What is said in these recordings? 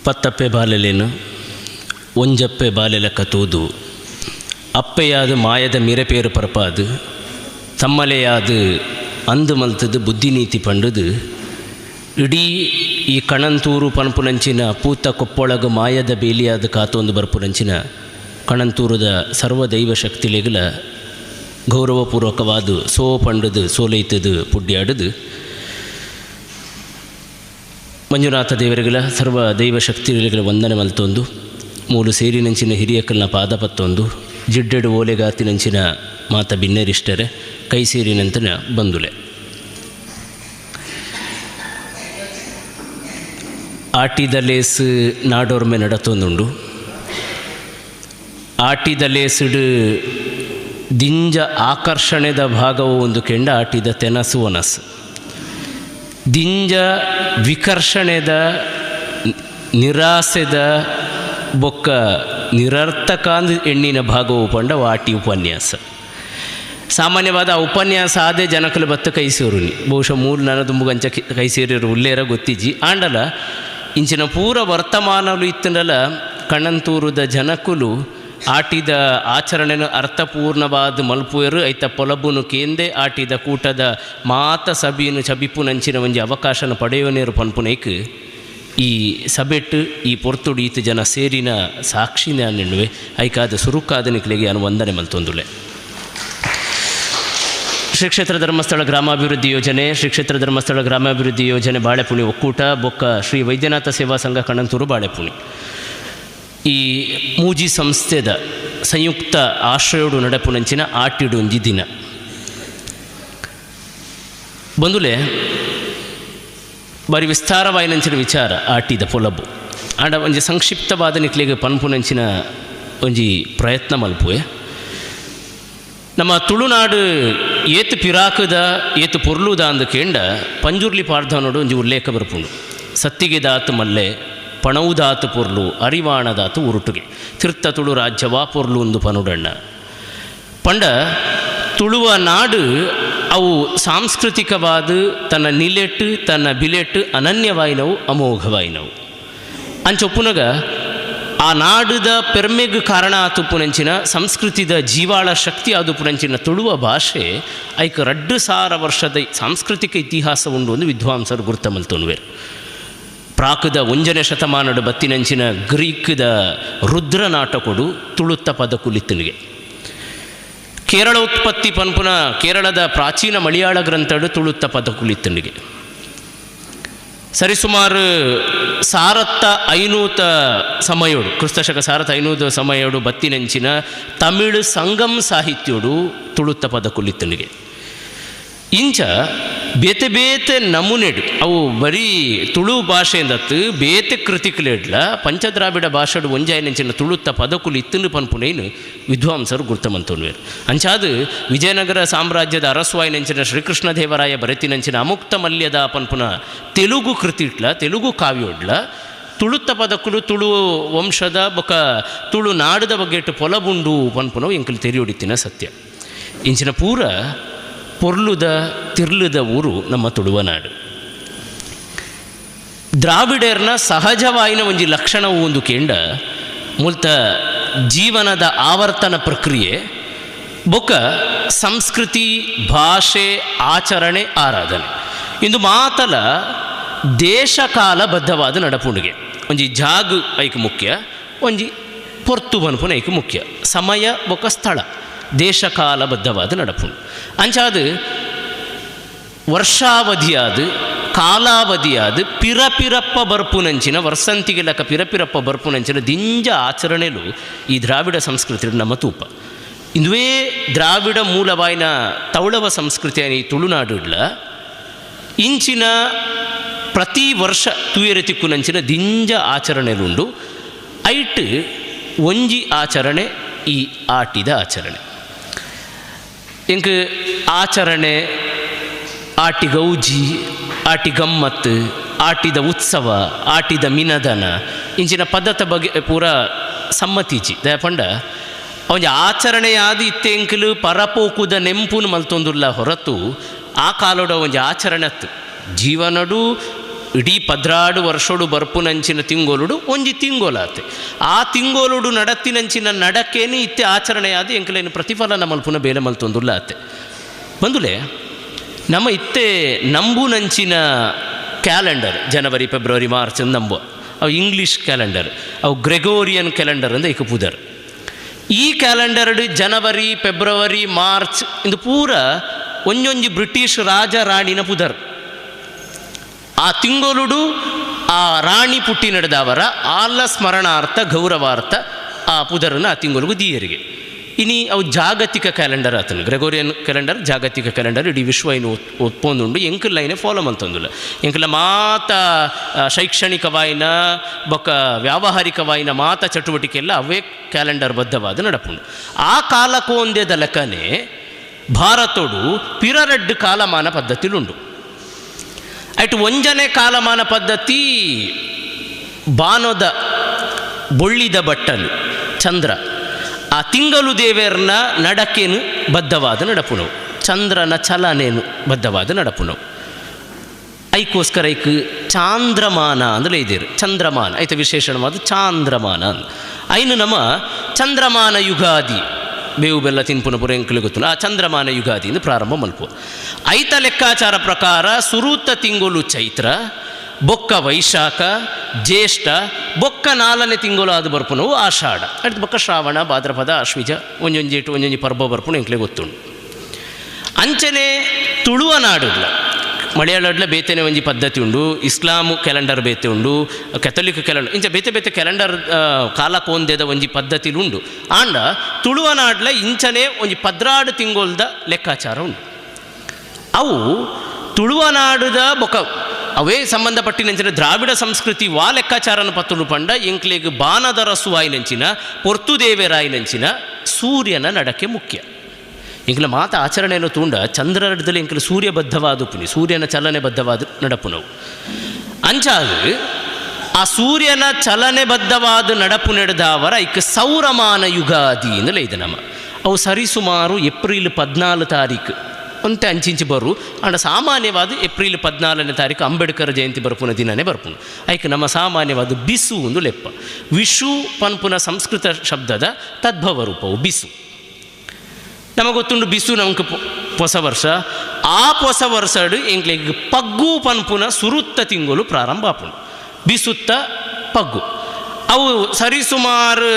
ಪತ್ತಪ್ಪೆ ಬಾಲೆಲೇನು ಒಂಜಪ್ಪೆ ಬಾಲೆಲಕ್ಕ ತೂದು ಅಪ್ಪೆಯಾದ ಮಾಯದ ಮಿರೆಪೇರು ಪರಪಾದು ತಮ್ಮಲೆಯಾದ ಅಂದು ಮಲ್ತದು ಬುದ್ಧಿನೀತಿ ಪಂಡುದು ಇಡೀ ಈ ಕಣಂತೂರು ಪನ್ಪುನಂಚಿನ ಪೂತ ಕೊಪ್ಪೊಳಗು ಮಾಯದ ಬೇಲಿಯಾದ ಕಾತೊಂದು ಬರ್ಪುನಂಚಿನ ಕಣಂತೂರದ ಸರ್ವದೈವ ಶಕ್ತಿಲೆಗಳ ಗೌರವಪೂರ್ವಕವಾದ ಸೋ ಪಂಡದು ಸೋಲೈತದು ಪುಡ್ಯಾಡದು ಮಂಜುನಾಥ ದೇವರುಗಳ ಸರ್ವ ದೈವ ಶಕ್ತಿಗಳ ವಂದನೆ ಮಲ್ತೊಂದು ಮೂಲು ಸೇರಿನಂಚಿನ ಹಿರಿಯಕಲ್ನ ಪಾದಪತ್ತೊಂದು ಜಿಡ್ಡೆಡು ಓಲೆಗಾತಿನಂಚಿನ ಮಾತ ಬಿನ್ನೆರಿಷ್ಟರೆ ಕೈ ಸೇರಿನಂತನ ಬಂದುಲೆ. ಆಟಿದ ಲೇಸ್ ನಾಡೋರ್ಮೆ ನಡತೊಂದುಂಡು. ಆಟಿದ ಲೇಸುಡು ದಿಂಜ ಆಕರ್ಷಣೆದ ಭಾಗವು ಒಂದು ಕೆಂಡ ಆಟಿದ ತೆನಸು ಒನಸು, ದಿಂಜ ವಿಕರ್ಷಣೆದ ನಿರಾಸೆದ ಬೊಕ್ಕ ನಿರರ್ಥಕಾಂದ ಎಣ್ಣಿನ ಭಾಗವು ಪಂಡ ಆಟಿ ಉಪನ್ಯಾಸ. ಸಾಮಾನ್ಯವಾದ ಆ ಉಪನ್ಯಾಸ ಆದೇ ಜನಕಲು ಬತ್ತ ಕೈ ಸೇರುನಿ, ಬಹುಶಃ ಮೂರು ನನ್ನ ದುಂಬುಗಂಚ ಕೈ ಸೇರಿರು ಉಲ್ಲೇರ ಗೊತ್ತಿಜ್ಜಿ. ಆಂಡಲ ಇಂಚಿನ ಪೂರ ವರ್ತಮಾನಲು ಇತ್ತಂಡಲ ಕಣ್ಣಂತೂರುದ ಜನಕುಲು ಆಟಿದ ಆಚರಣೆನು ಅರ್ಥಪೂರ್ಣವಾದ ಮಲ್ಪುವರು ಐತ ಪೊಲಬುನು ಕೇಂದೆ ಆಟಿದ ಕೂಟದ ಮಾತ ಸಭೆಯನ್ನು ಚಬಿಪುನಂಚಿನ ಒಂಜಿ ಅವಕಾಶನ ಪಡೆಯೋನೇರು ಪನ್ಪುನೈಕ್ ಈ ಸಬೆಟ್ಟು ಈ ಪೊರ್ತುಡು ಈತ ಜನ ಸೇರಿನ ಸಾಕ್ಷಿನ ನೆನ್ನುವೆ ಐಕಾದ ಸುರುಕಾದ ನಿಕ್ಲೆಗೆ ಅನು ವಂದನೆ ಮಲ್ತೊಂದುಲೆ. ಶ್ರೀ ಕ್ಷೇತ್ರ ಧರ್ಮಸ್ಥಳ ಗ್ರಾಮಾಭಿವೃದ್ಧಿ ಯೋಜನೆ, ಶ್ರೀ ಕ್ಷೇತ್ರ ಧರ್ಮಸ್ಥಳ ಗ್ರಾಮಾಭಿವೃದ್ಧಿ ಯೋಜನೆ ಬಾಳೆಪುಣಿ ಒಕ್ಕೂಟ ಬೊಕ್ಕ ಶ್ರೀ ವೈದ್ಯನಾಥ ಸೇವಾ ಸಂಘ ಕಣ್ಣಂತೂರು ಬಾಳೆಪುಣಿ ಈ ಮೂಜಿ ಸಂಸ್ಥೆದ ಸಂಯುಕ್ತ ಆಶ್ರಯೋಡು ನಡೆಪುನಂಚಿನ ಆಟಿಡೊಂಜಿ ದಿನ ಬಂದುಲೆ. ಬಾರಿ ವಿಸ್ತಾರವಾಯಿನಂಚಿನ ವಿಚಾರ ಆಟಿದ ಪೊಲಬು ಆಂಡ ಒಂಜಿ ಸಂಕ್ಷಿಪ್ತವಾದ ನಿಕ್ಲೆಗೆ ಪನ್ಪುನಂಚಿನ ಒಂಜಿ ಪ್ರಯತ್ನ ಮಲ್ಪುವೆ. ನಮ್ಮ ತುಳುನಾಡು ಏತು ಪಿರಾಕದ ಏತು ಪೊರ್ಲುದ ಅಂದು ಕೇಂಡ ಪಂಜುರ್ಲಿ ಪಾರ್ಧನೋಡು ಒಂಜಿ ಉಲ್ಲೇಖ ಬರ್ಪುಂಡು. ಸತ್ತಿಗೆ ದಾತು ಮಲ್ಲೆ ಪಣವುದಾತು ಪೊರ್ಲು ಅರಿವಾಣದಾತು ಉರುಟುಗೆ ತಿರ್ತ ತುಳು ರಾಜ್ಯವಾ ಪೊರ್ಲು ಒಂದು ಪನುಡಣ್ಣ. ಪಂಡ ತುಳುವ ನಾಡು ಅವು ಸಾಂಸ್ಕೃತಿಕವಾದ ತನ್ನ ನಿಲೆಟ್ಟು ತನ್ನ ಬಿಲೆಟ್ಟು ಅನನ್ಯವಾಯಿನವು ಅಮೋಘವಾಯಿನವು. ಅಂಚೊಪ್ಪುನಗ ಆ ನಾಡುದ ಪೆರ್ಮೆಗ್ ಕಾರಣ ಆತುಪುನಂಚಿನ ಸಂಸ್ಕೃತಿದ ಜೀವಾಳ ಶಕ್ತಿ ಆದುಪುನಂಚಿನ ತುಳುವ ಭಾಷೆ ಐಕ 2000 ವರ್ಷದ ಸಾಂಸ್ಕೃತಿಕ ಇತಿಹಾಸ ಉಂಡು ಒಂದು ವಿದ್ವಾಂಸರು ಗುರ್ತ ಮಲ್ತೊನುವೆರು. ಪ್ರಾಕದ 1ನೇ ಶತಮಾನದ ಬತ್ತಿನಂಚಿನ ಗ್ರೀಕ್ದ ರುದ್ರ ನಾಟಕೊಡು ತುಳುತ್ತ ಪದ ಕುಲಿತನಿಗೆ. ಕೇರಳ ಉತ್ಪತ್ತಿ ಪನ್ಪುನ ಕೇರಳದ ಪ್ರಾಚೀನ ಮಲಯಾಳ ಗ್ರಂಥಡು ತುಳುತ್ತ ಪದ ಕುಲಿತನಿಗೆ. ಸರಿಸುಮಾರು 1500 ಸಮಯೋಡು ಕ್ರಿಸ್ತಶಕ 1500 ಸಮಯೋಡು ಬತ್ತಿನಂಚಿನ ತಮಿಳು ಸಂಗಮ್ ಸಾಹಿತ್ಯೋಡು ತುಳುತ್ತ ಪದ ಕುಲಿತನಿಗೆ. ಇಂಚ ಬೇತೆ ಬೇತೆ ನಮೂನೆಡು ಅವು ಬರೀ ತುಳು ಭಾಷೆಯಿಂದತ್ತು ಬೇತೆ ಕೃತಿಕುಲೆಡ್ಲ ಪಂಚದ್ರಾವಿಡ ಭಾಷೆಡು ಒಂಜಾಯಿನಂಚಿನ ತುಳುತ್ತ ಪದಕುಲು ಇತ್ತನ್ನು ಪನ್ಪುನೇನು ವಿದ್ವಾಂಸರು ಗುರ್ತಮಂತೊನ್ವೇರು. ಅಂಚಾದು ವಿಜಯನಗರ ಸಾಮ್ರಾಜ್ಯದ ಅರಸುವಾಯಿನಂಚಿನ ಶ್ರೀಕೃಷ್ಣದೇವರಾಯ ಬರೆತಿನಂಚಿನ ಅಮುಕ್ತ ಮಲ್ಯದ ಪನ್ಪುನ ತೆಲುಗು ಕೃತಿಟ್ಲ ತೆಲುಗು ಕಾವ್ಯೋಡ್ಲ ತುಳುತ್ತ ಪದಕುಲು ತುಳು ವಂಶದ ಬೊಕ ತುಳು ನಾಡದ ಬಗ್ಗೆಟ್ಟು ಪೊಲಬುಂಡು ಪನ್ಪುನವು ಎಂಕಲು ತೆರಿಯೊಡಿತ್ತಿನ ಸತ್ಯ. ಇಂಚಿನ ಪೂರ ಪೊರ್ಲುದ ತಿರ್ಲುದ ಊರು ನಮ್ಮ ತುಳುವನಾಡು. ದ್ರಾವಿಡರ್ನ ಸಹಜವಾಯಿನ ಒಂಜಿ ಲಕ್ಷಣವು ಒಂದು ಕೇಂಡ ಮೂಲ್ತ ಜೀವನದ ಆವರ್ತನ ಪ್ರಕ್ರಿಯೆ ಬೊಕ್ಕ ಸಂಸ್ಕೃತಿ ಭಾಷೆ ಆಚರಣೆ ಆರಾಧನೆ ಇಂದು ಮಾತಲ ದೇಶಕಾಲಬದ್ಧವಾದ ನಡಪುಣಿಗೆ ಒಂಜಿ ಜಾಗು ಐಕ್ ಮುಖ್ಯ, ಒಂಜಿ ಪೊರ್ತು ಬನ್ಪುನ ಐಕ್ ಮುಖ್ಯ, ಸಮಯ ಬೊಕ್ಕ ಸ್ಥಳ ದೇಶಕಾಲಬದ್ಧವಾದ ನಡಪುಣು. ಅಂಚಾದು ವರ್ಷಾವಧಿಯಾದ ಕಾಲಾವಧಿಯಾದ ಪಿರಪಿರಪ್ಪ ಬರ್ಪುನಂಚಿನ ವರ್ಷಂತಿಗೆ ಲೆಕ್ಕ ಪಿರಪಿರಪ್ಪ ಬರ್ಪುನಂಚಿನ ದಿಂಜ ಆಚರಣೆಲು ಈ ದ್ರಾವಿಡ ಸಂಸ್ಕೃತಿ ನಮ್ಮ ತೂಪ. ಇಂದುವೇ ದ್ರಾವಿಡ ಮೂಲವಾಯಿನ ತೌಳವ ಸಂಸ್ಕೃತಿಯ ಈ ತುಳುನಾಡುಡ್ಲ ಇಂಚಿನ ಪ್ರತಿ ವರ್ಷ ತೂಯರೆ ತಿಕ್ಕುನಂಚಿನ ದಿಂಜ ಆಚರಣೆಲುಂಡು. ಐಟ್ ಒಂಜಿ ಆಚರಣೆ ಈ ಆಟಿದ ಆಚರಣೆ. ಇಂಕ್ ಆಚರಣೆ ಆಟಿ ಗೌಜಿ ಆಟಿ ಗಮ್ಮತ್ತು ಆಟಿದ ಉತ್ಸವ ಆಟಿದ ಮಿನದನ ಇಂಚಿನ ಪದ್ಧತ ಬಗ್ಗೆ ಪೂರ ಸಮ್ಮತಿಜಿ. ದಯಪಂಡ ಒಂಜಿ ಆಚರಣೆಯಾದ ಇತ್ತೆಂಕಲು ಪರಪೋಕುದ ನೆಂಪುನು ಮಲ್ತೊಂದುಲ್ಲ ಹೊರತು ಆ ಕಾಲೋಡ ಒಂಜಿ ಆಚರಣೆ ಅತ್ತು. ಜೀವನಡು ಇಡೀ 12 ವರ್ಷೋಡು ಬರ್ಪುನಂಚಿನ ತಿಂಗೋಲುಡು ಒಂಜಿ ತಿಂಗೋಲಾತೆ. ಆ ತಿಂಗೋಲುಡು ನಡತ್ತಿನಂಚಿನ ನಡಕೇನು ಇತ್ತೆ ಆಚರಣೆಯಾದ ಎಂಕಲೇನು ಪ್ರತಿಫಲನ ಮಲ್ಪುನ ಬೇಲೆ ಮಲ್ತೊಂದುಲ್ಲಾತೆ. ಬಂದುಲೆ ನಮ್ಮ ಇತ್ತೆ ನಂಬುನಂಚಿನ ಕ್ಯಾಲೆಂಡರ್ ಜನವರಿ ಫೆಬ್ರವರಿ ಮಾರ್ಚ್ ನಂಬುವ ಅವು ಇಂಗ್ಲೀಷ್ ಕ್ಯಾಲೆಂಡರ್, ಅವು ಗ್ರೆಗೋರಿಯನ್ ಕ್ಯಾಲೆಂಡರ್ ಅಂದ ಇಕ ಪುದರ್. ಈ ಕ್ಯಾಲೆಂಡರ್ಡ್ ಜನವರಿ ಫೆಬ್ರವರಿ ಮಾರ್ಚ್ ಇಂದು ಪೂರ ಒಂಜೊಂಜಿ ಬ್ರಿಟಿಷ್ ರಾಜ ರಾಣಿನ ಪುದರ್. ಆ ತಿಂಗೊಲುಡು ಆ ರಾಣಿ ಪುಟ್ಟಿ ನಡೆದವರ ಆಲ ಸ್ಮರಣಾರ್ಥ ಗೌರವಾರ್ಥ ಆ ಪುದರನ್ನು ಆ ತಿಂಗೊಲುಗು ದೀಯರಿಗೆ. ಇನಿ ಅವು ಜಾಗತಿಕ ಕ್ಯಾಲೆಂಡರ್ ಆತನು ಗ್ರೆಗೋರಿಯನ್ ಕ್ಯಾಲೆಂಡರ್ ಜಾಗತಿಕ ಕ್ಯಾಲೆಂಡರ್ ಇಡೀ ವಿಶ್ವ ಇನ್ನು ಒಪ್ಪೊಂದುಂಡು. ಎಂಕುಲ ಐನೆ ಫಾಲೋ ಮಂತೊಂದುಲ್ಲ. ಎಂಕುಲ ಮಾತ ಶೈಕ್ಷಣಿಕವಾಯಿನ ಬೊಕ್ಕ ವ್ಯಾವಹಾರಿಕವಾಯಿನ ಮಾತ ಚಟುವಟಿಕೆ ಎಲ್ಲ ಅವೇ ಕ್ಯಾಲೆಂಡರ್ ಬದ್ಧವಾದ ನಡಪುಂಡು. ಆ ಕಾಲಕ್ಕೊಂದೇದ ಲೆಕ್ಕನೆ ಭಾರತೋಡು ಪಿರರೆಡ್ಡು ಕಾಲಮಾನ ಪದ್ಧತಿಲುಂಡು. ಆಯ್ತು, ಒಂಜನೆ ಕಾಲಮಾನ ಪದ್ಧತಿ ಬಾನೋದ ಬೊಳ್ಳಿದ ಬಟ್ಟಲು ಚಂದ್ರ, ಆ ತಿಂಗಳು ದೇವೇರ್ನ ನಡಕೇನು ಬದ್ಧವಾದ ನಡಪುಣವು, ಚಂದ್ರನ ಚಲನೇನು ಬದ್ಧವಾದ ನಡಪುಣವು. ಐಕೋಸ್ಕರ ಐಕ್ ಚಾಂದ್ರಮಾನ ಅಂದ್ರೆ ಇದ್ದೀರು ಚಂದ್ರಮಾನ ಐತ ವಿಶೇಷಣವಾದ ಚಾಂದ್ರಮಾನ ಅಂದ್. ಐನು ನಮ್ಮ ಚಂದ್ರಮಾನ ಯುಗಾದಿ ಬೇವು ಬೆಲ್ಲ ತಿನ್ಪುನ ಪುರ ಎಂಕಲು ಗೊತ್ತಿಲ್ಲ, ಆ ಚಂದ್ರಮಾನ ಯುಗಾದಿ ಎಂದು ಪ್ರಾರಂಭ ಮಲ್ಪು. ಐತ ಲೆಕ್ಕಾಚಾರ ಪ್ರಕಾರ ಸುರೂತ ತಿಂಗಳು ಚೈತ್ರ, ಬೊಕ್ಕ ವೈಶಾಖ, ಜ್ಯೇಷ್ಠ, ಬೊಕ್ಕ 4ನೇ ತಿಂಗಳು ಅದು ಬರ್ಪುನವು ಆಷಾಢ, அடுத்து ಬೊಕ್ಕ ಶ್ರಾವಣ, ಭಾದ್ರಪದ, ಆಶ್ವಿಜ, ಒಂಜೊಂಜಿ ಇಟ್ಟು ಒಂಜೊಂಜಿ ಪರ್ಬ ಬರ್ಪುನ ಎಂಕ್ಲೆ ಗೊತ್ತುಂಡು. ಅಂಚನೆ ತುಳುವ ನಾಡುಡ್ಲ ಮಲಯಾಳಡ್ಲ ಬೇತೆನೆ ಒಂಜಿ ಪದ್ಧತಿ ಉಂಡು, ಇಸ್ಲಾಂ ಕ್ಯಾಲೆಂಡರ್ ಬೇತೆ ಉಂಡು, ಕೆಥೋಲಿಕ್ ಕ್ಯಾಲೆಂಡರ್ ಇಂಚ ಬೇತೆ ಬೇತೆ ಕ್ಯಾಲೆಂಡರ್ ಕಾಲಕೋಂದೆದ ಒಂಜಿ ಪದ್ಧತಿಲು ಉಂಡು. ಆಂಡ ತುಳುವ ನಾಡ್ಲ ಇಂಚನೆ ಒಂಜಿ 12 ತಿಂಗೊಲ್ದ ಲೆಕ್ಕಾಚಾರ ಉಂಡು. ಅವು ತುಳುವ ನಾಡುದ ಬೊಕ ಅವೇ ಸಂಬಂಧಪಟ್ಟಿನಂಚಿನ ದ್ರಾವಿಡ ಸಂಸ್ಕೃತಿ ವಾ ಲೆಕ್ಕಾಚಾರನ ಪತ್ತುಲು ಪಂಡ ಎಂಕ್ಲೆಗ್ ಬಾನದರಸು ಆಯಿನಂಚಿನ ಪೊರ್ತುದೇವೆರಾಯಿನಂಚಿನ ಸೂರ್ಯನ ನಡಕೆ ಮುಖ್ಯ. ಎಂಕ್ಲ ಮಾತ ಆಚರಣೆಯನ್ನು ತೂಂಡ ಚಂದ್ರರಡ್ದಲ್ಲಿ ಎಂಕ್ಲ ಸೂರ್ಯಬದ್ಧವಾದ ಪುನಿ ಸೂರ್ಯನ ಚಲನೆ ಬದ್ಧವಾದ ನಡಪುನವು. ಅಂಚಾದು ಆ ಸೂರ್ಯನ ಚಲನೆ ಬದ್ಧವಾದ ನಡಪು ನಡೆದವರ ಐಕ್ ಸೌರಮಾನ ಯುಗಾದಿ ಅಂದಲೇ ಇದೆ ನಮ್ಮ. ಅವು ಸರಿಸುಮಾರು ಏಪ್ರಿಲ್ 14 ತಾರೀಕು ಒಂತೆ ಅಂಚಿಂಚಿ ಬರು. ಅಂಡ ಸಾಮಾನ್ಯವಾದ ಏಪ್ರಿಲ್ 14ನೇ ತಾರೀಕು ಅಂಬೇಡ್ಕರ್ ಜಯಂತಿ ಬರ್ಪುನ ದಿನನೇ ಬರ್ಪುನು. ಐಕ್ ನಮ್ಮ ಸಾಮಾನ್ಯವಾದ ಬಿಸು ಒಂದು ಲೆಪ್ಪ. ವಿಷು ಪನ್ಪುನ ಸಂಸ್ಕೃತ ಶಬ್ದದ ತದ್ಭವ ರೂಪವು ಬಿಸು. ನಮಗೆ ಗೊತ್ತುಂಡು ಬಿಸು ನಮ್ಗೆ ಹೊಸ ವರ್ಷ. ಆ ಹೊಸ ವರ್ಷಡು ಎಂಕ್ಲೆಗ್ ಪಗ್ಗು ಪನ್ಪುನ ಸುರುತ್ತ ತಿಂಗಳು ಪ್ರಾರಂಭ ಆಪುಂಡು. ಬಿಸುತ್ತ ಪಗ್ಗು ಅವು ಸರಿಸುಮಾರು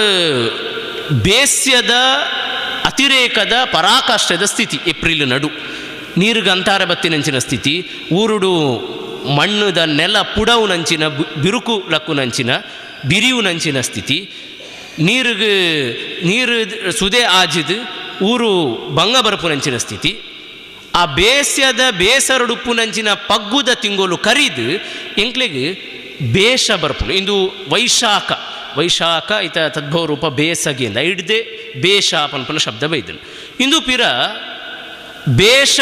ಬೇಸ್ಯದ ಅತಿರೇಕದ ಪರಾಕಾಷ್ಠದ ಸ್ಥಿತಿ. ಏಪ್ರಿಲ್ ನಡು ನೀರುಗಂತಾರೆ ಬತ್ತಿನಂಚಿನ ಸ್ಥಿತಿ, ಊರುಡು ಮಣ್ಣುದ ನೆಲ ಪುಡವುನಂಚಿನ ಬಿರುಕು ಲಕ್ಕುನಂಚಿನ ಬಿರಿಯುನಂಚಿನ ಸ್ಥಿತಿ, ನೀರಿಗೆ ನೀರು ಸುದೆ ಆಜಿದು ಊರು ಬಂಗ ಬರಪುನಂಚಿನ ಸ್ಥಿತಿ. ಆ ಬೇಸ್ಯದ ಬೇಸರಡುಪ್ಪುನಂಚಿನ ಪಗ್ಗುದ ತಿಂಗಳು ಕರಿದು ಎಂಕ್ಲೆಗ್ ಬೇಷ ಬರ್ಪುನು. ಇಂದು ವೈಶಾಖ, ವೈಶಾಖ ಇತ ತದ್ಭವ ರೂಪ ಬೇಸಗೆಯಿಂದ ಹಿಡ್ದೆ ಬೇಷ ಪನ್ಪುನ ಶಬ್ದ ಬೈದನು. ಇಂದು ಪಿರ ಬೇಷ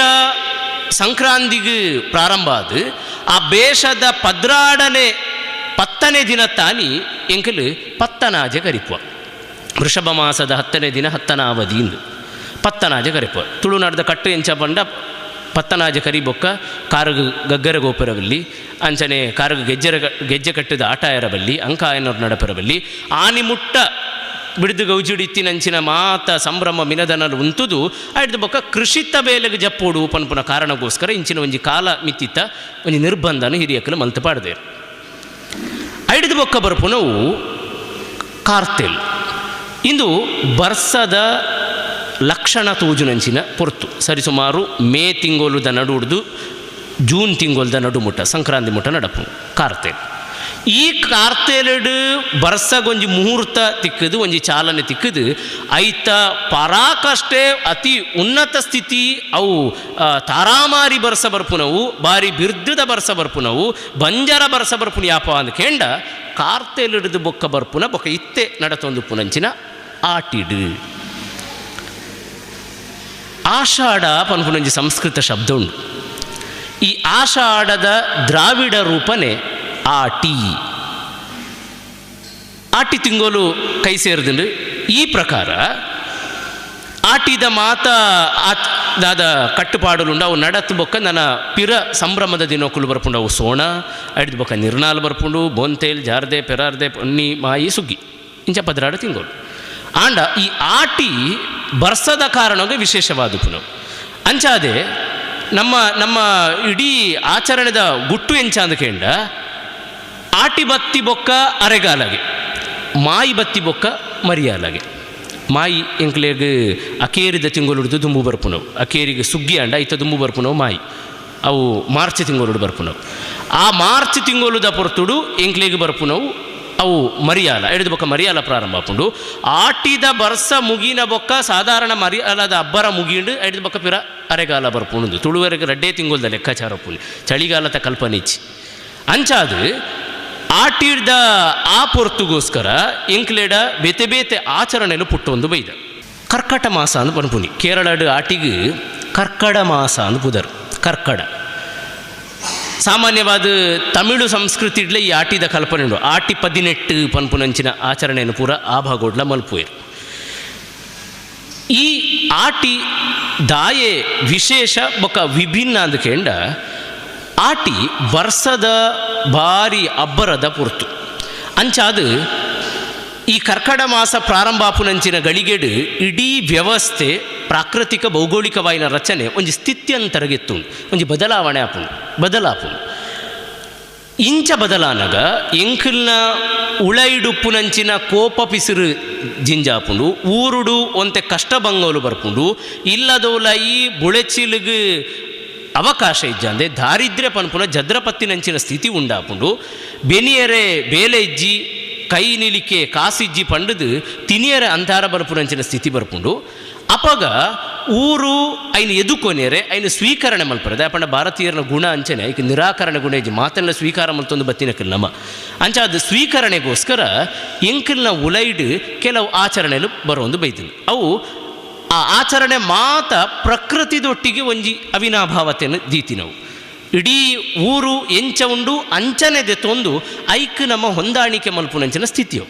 ಸಂಕ್ರಾಂತಿಗೆ ಪ್ರಾರಂಭ ಆದ ಆ ಬೇಷದ 12ನೇ 10ನೇ ದಿನ ತಾನಿ ಎಂಕಲು ಪತ್ತನಾಜೆ ಕರಿಪುವ. ವೃಷಭ ಮಾಸದ 10ನೇ ದಿನ ಹತ್ತನಾವಧಿ ಇಂದು ಪತ್ತನಾಜೆ ಕರಿಪುವ. ತುಳುನಾಡದ ಕಟ್ಟು ಎಂಚ ಪಂಡ ಪತ್ತನಾಜೆ ಕರಿಬೊಕ್ಕ ಕಾರಗ ಗಗ್ಗರ ಗೋಪುರವಲ್ಲಿ ಅಂಚನೆ ಕಾರಗ ಗೆಜ್ಜೆ ಕಟ್ಟಿದ ಆಟ ಎರಬಲ್ಲಿ ಅಂಕಾಯನವ್ರ ನಡಪರಬಲ್ಲಿ ಆನಿ ಮುಟ್ಟ ಬಿಡಿದು ಗೌಜಿಡಿತ್ತಿನಂಚಿನ ಮಾತ ಸಂಭ್ರಮ ಮಿನದನಲು ಉಂತುದು ಆಯ್ತು ಬೊಕ್ಕ ಕೃಷಿತ ಬೇಲೆಗೆ ಜಪ್ಪೋಡು ಪನ್ಪುನ ಕಾರಣಕ್ಕೋಸ್ಕರ ಇಂಚಿನ ಒಂಜಿ ಕಾಲ ಮಿತ್ತಿತ್ತ ಒಂಜಿ ನಿರ್ಬಂಧನ ಹಿರಿಯಕ್ಕಲು ಮಲ್ತು ಪಾಡ್ದೇರು. ಐಡ್ದು ಬೊಕ್ಕ ಬರ್ಪುನವು ಕಾರ್ತೆಲ್. ಇಂದು ಬರ್ಸದ ಲಕ್ಷಣ ತೂಜುನಂಚಿನ ಪೊರ್ತು ಸರಿಸುಮಾರು ಮೇ ತಿಂಗೊಲುದ ನಡುಡ್ದು ಜೂನ್ ತಿಂಗೊಲ್ದ ನಡುಮುಟ್ಟ ಸಂಕ್ರಾಂತಿ ಮುಟ್ಟ ನಡಪು ಕಾರ್ತೆಲ್. ಈ ಕಾರ್ತೆಲಡು ಬರ್ಸಗೊಂಜಿ ಮುಹೂರ್ತ ತಿಕ್ಕದು ಒಂಜಿ ಚಾಲನೆ ತಿಕ್ಕದು ಐತ ಪರಾಕಷ್ಟೇ ಅತಿ ಉನ್ನತ ಸ್ಥಿತಿ ಅವು ತಾರಾಮಾರಿ ಬರ್ಸ ಬರ್ಪುನವು ಬಾರಿ ಬಿರ್ದದ ಬರ್ಸ ಬರ್ಪುನವು ಬಂಜರ ಬರ್ಸ ಬರ್ಪುನ ಯಾಪ ಅಂದ್ ಕೇಂಡ ಕಾರ್ತೆಲಿಡ್ದು ಬೊಕ್ಕ ಬರ್ಪುನ ಬೊಕ್ಕ ಇತ್ತೆ ನಡತೊಂದು ಪುನಂಚಿನ ಆಟಿಡು. ಆಷಾಢ ಪನ್ಪುನಂಜಿ ಸಂಸ್ಕೃತ ಶಬ್ದ ಉಂಡು. ಈ ಆಷಾಢದ ದ್ರಾವಿಡ ರೂಪನೆ ಆಟಿ. ಆಟಿ ತಿಂಗಳು ಕೈ ಸೇರಿದಂಡು. ಈ ಪ್ರಕಾರ ಆಟಿದ ಮಾತ ದಾದ ಕಟ್ಟುಪಾಡುಲುಂಡು ಅವು ನಡತ್ ಬೊಕ್ಕ ನನ್ನ ಪಿರ ಸಂಭ್ರಮದ ದಿನಕ್ಕುಲು ಬರ್ಪುಂಡು. ಅವು ಸೋಣ ಐಡ್ದು ಬೊಕ್ಕ ನಿರ್ನಾಲ್ ಬರ್ಪುಂಡು, ಬೋಂತೇಲ್, ಜಾರ್ದೆ, ಪೆರಾರ್ದೆ, ಪೊನ್ನಿ, ಮಾಯಿ, ಸುಗ್ಗಿ ಇಂಚ 12 ತಿಂಗಳು. ಆಂಡ ಈ ಆಟಿ ಬರ್ಸದ ಕಾರಣಕ್ಕೆ ವಿಶೇಷವಾದ ಪುನವು. ಅಂಚಾದೆ ನಮ್ಮ ನಮ್ಮ ಇಡೀ ಆಚರಣೆದ ಗುಟ್ಟು ಎಂಚ ಅಂದಕೇಂಡ ಆಟಿ ಬತ್ತಿ ಬೊಕ್ಕ ಅರೆಗಾಲಗೆ, ಮಾಯಿ ಬತ್ತಿ ಬೊಕ್ಕ ಮರಿಯಾಲಗೆ. ಮಾಯಿ ಎಂಕ್ಲೆಗ್ ಅಕೇರಿದ ತಿಂಗೊಲುಡ್ದು ದುಂಬು ಬರ್ಪುನವು, ಅಕೇರಿಗೆ ಸುಗ್ಗಿ ಅಂಡ ಐತ ದುಂಬು ಬರ್ಪುನವು ಮಾಯಿ, ಅವು ಮಾರ್ಚ್ ತಿಂಗೊಲುಡು ಬರ್ಪುನವು. ಆ ಮಾರ್ಚ್ ತಿಂಗೊಲುದ ಪೊರ್ತುಡು ಎಂಕ್ಲೆಗ್ ಬರ್ಪುನವು ಅವು ಮರಿಯಾಲ. ಎಡ್ದು ಬೊಕ್ಕ ಮರಿಯಾಲ ಪ್ರಾರಂಭ ಆಪುಂಡು. ಆಟಿದ ಬರ್ಸ ಮುಗಿನ ಬೊಕ್ಕ ಸಾಧಾರಣ ಮರಿಯಾಲದ ಅಬ್ಬರ ಮುಗಿಂಡು ಎಡ್ದು ಬೊಕ್ಕ ಪಿರ ಅರೆಗಾಲ ಬರ್ಪುಂಡು. ತುಳುವರೆಗೆ ರಡ್ಡೇ ತಿಂಗೊಲ್ದ ಲೆಕ್ಕಾಚಾರ ಪುಂಡು, ಚಳಿಗಾಲದ ಕಲ್ಪನೆ ಇಚ್ಚಿ. ಅಂಚಾದು ಆಟಿದ ಆ ಪೊರ್ತುಗೋಸ್ಕರ ಎಂಕ್ಲೇಡ ಬೇತೆ ಬೇತೆ ಆಚರಣೆಲು ಪುಟ್ಟೊಂದು ಬೈದ. ಕರ್ಕಟ ಮಾಸ ಅಂದ್ ಪನ್ಪುನಿ. ಕೇರಳಡ್ ಆಟಿಗೆ ಕರ್ಕಡ ಮಾಸ ಅಂದ್ ಪುದರ್. ಕರ್ಕಡ ಸಾಮಾನ್ಯವಾದ ತಮಿಳು ಸಂಸ್ಕೃತಿಡ್ಲೆ ಈ ಆಟಿದ ಕಲ್ಪನೆ ಉಂಡು. ಆಟಿ 18 ಪನ್ಪುನಂಚಿನ ಆಚರಣೆಯನ್ನು ಪೂರ ಆ ಭಾಗೋಡ್ಲ ಮಲ್ಪುವೆರ್. ಈ ಆಟಿ ದಾಯೆ ವಿಶೇಷ ಬೊಕ ವಿಭಿನ್ನ ಅಂದಕೇಂಡ ಆಟಿ ವರ್ಷದ ಭಾರಿ ಅಬ್ಬರದ ಪೊರ್ತು. ಅಂಚಾದು ಈ ಕರ್ಕಡ ಮಾಸ ಪ್ರಾರಂಭ ಆಪುನಂಚಿನ ಗಳಿಗೆಡು ಇಡೀ ವ್ಯವಸ್ಥೆ ಪ್ರಾಕೃತಿಕ ಭೌಗೋಳಿಕವಾಯಿನ ರಚನೆ ಒಂಜಿ ಸ್ಥಿತ್ಯಂತರಗೆತ್ತು, ಒಂಜಿ ಬದಲಾವಣೆ ಆಪುಂಡು, ಬದಲಾಪುಂಡು. ಇಂಚ ಬದಲಾನಗ ಎಂಕಲ್ನ ಉಳೈಡುಪ್ಪುನಂಚಿನ ಕೋಪ ಪಿಸಿರು ಜಿಂಜಾಪುಂಡು, ಊರುಡು ಒಂತೆ ಕಷ್ಟ ಬಂಗೋಲು ಬರ್ಪುಂಡು, ಇಲ್ಲದೋಲಯಿ ಬುಳೆಚಿಲುಗು ಅವಕಾಶ ಇಜ್ಜಂದೆ ದಾರಿದ್ರ್ಯ ಪನ್ಪುನ ಜದ್ರಪತ್ತಿನಂಚಿನ ಸ್ಥಿತಿ ಉಂಡಾಪುಂಡು. ಬೆನಿಯರೆ ಬೇಲೆ ಇಜ್ಜಿ, ಕೈ ನಿಲಿಕೆ ಕಾಸಿಜ್ಜಿ ಪಂಡುದು ತಿನಿಯರೆ ಅಂತಾರ ಬರ್ಪುನಂಚಿನ ಸ್ಥಿತಿ ಬರ್ಪುಂಡು. ಅಪಗ ಊರು ಐನು ಎದುಕೊನೇರೆ ಐನು ಸ್ವೀಕರಣೆ ಮಲ್ಪರದೆ. ಅಪಂಡ ಭಾರತೀಯರನ ಗುಣ ಅಂಚನೆ ಐಕ್ ನಿರಾಕರಣೆ ಗುಣ ಇಜ್ಜಿ, ಮಾತೆಲ್ಲ ಸ್ವೀಕಾರ ಮಲ್ತೊಂದು ಬತ್ತಿನಕ್ಕಿಲ್ಲ ನಮ್ಮ. ಅಂಚ ಅದು ಸ್ವೀಕರಣೆಗೋಸ್ಕರ ಎಂಕಲ್ನ ಉಲೈಡ್ ಕೆಲವು ಆಚರಣೆಲು ಬರೋಂದು ಬೈತೀನಿ. ಅವು ಆ ಆಚರಣೆ ಮಾತ ಪ್ರಕೃತಿದೊಟ್ಟಿಗೆ ಒಂಜಿ ಅವಿನಾಭಾವತೆಯನ್ನು ದೀತಿನವು. ಇಡೀ ಊರು ಎಂಚ ಉಂಡು ಅಂಚನೆ ದೆತ್ತೊಂದು ಐಕ್ ನಮ್ಮ ಹೊಂದಾಣಿಕೆ ಮಲ್ಪುನಂಚಿನ ಸ್ಥಿತಿಯು.